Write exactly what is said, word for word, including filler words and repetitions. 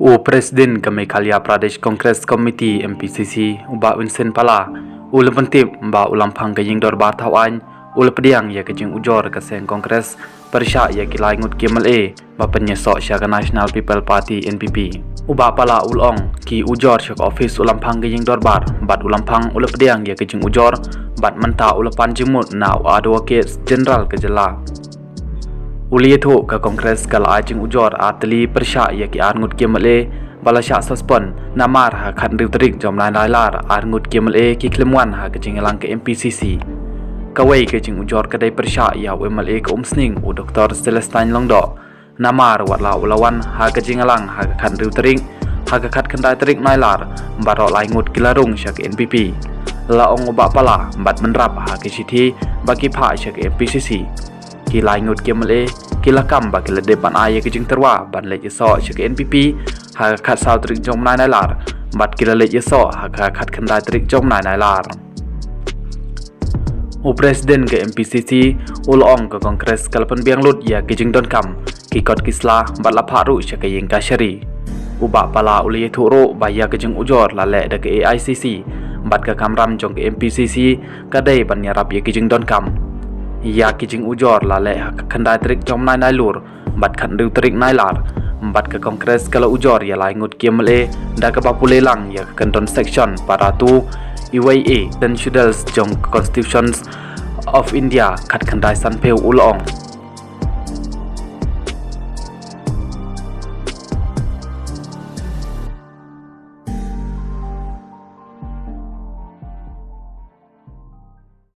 U President ka Meghalaya Pradesh Congress Committee, M P C C, u Bah Vincent Pala, u la pyntip ba u la phang ka ïing dorbar thaw aiñ, u la pdiang ïa ka jingujor ka seng Congress pyrshah ïa ki lai ngut ki M L A ba pynïasoh sha ka National People Party, N P P. U Bah Pala u la ong, ki ujor sha ka office u la phang ka ïing dorbar bad u la phang, u la pdiang ïa ka jingujor bad mynta u la pan jingmut na u Advocate General ka jylla. U la ïathuh ka Congress ka la ai jingujor ar tylli pyrshah ïa ki ar ngut ki M L A ba la shah suspend, namar ha ka khathynriew tarik jong u bnai Nailar ar ngut ki M L A ki khlem wan ha ka jingïalang ka M P C C. Kawei ka jingujor ka dei pyrshah ïa u M L A ka Umsning, u Doctor Celestine Lyngdoh, namar wat la u la wan ha ka jingïalang ha ka khathynriew tarik, ha ka khatkhyndai tarik Nailar, baroh lai ngut ki la rung sha ka N P P. La ong u Bah Pala, bad mynrap ha ka shithi ba ki phah sha ka M P C C, ki lai ngut ki M L A ki la kam ba ki la dep ban ai ïa ka jingtyrwa ban leit ïasoh sha ka N P P ha ka khatsaw tarik jong u bnai Nailar, bad ki la leit ïasoh ha ka khatkhyndai tarik jong u bnai Nailar. U President ka M P C C u la ong, ka Congress ka la pynbiang lut ïa ki jingdonkam, ki kot ki sla bad la phah ruh sha ka ïing kashari. U Bah Pala u la ïathuh ruh ba ïa ka jingujor la leh da ka A I C C bad ka kamram jong ka M P C C ka dei ban ïarap ïa ki jingdonkam. Ïa ki jingujor la leh ha ka khatkhyndai tarik jong u bnai Nailur bad khathynriew tarik Nailar, bad ka Congress ka la ujor ïa lai ngut ki M L A da kaba pule lang ïa ka kyndon section para two, uwei A, ten schedule jong ka Constitution of India khatkhyndai sanphew, u la ong.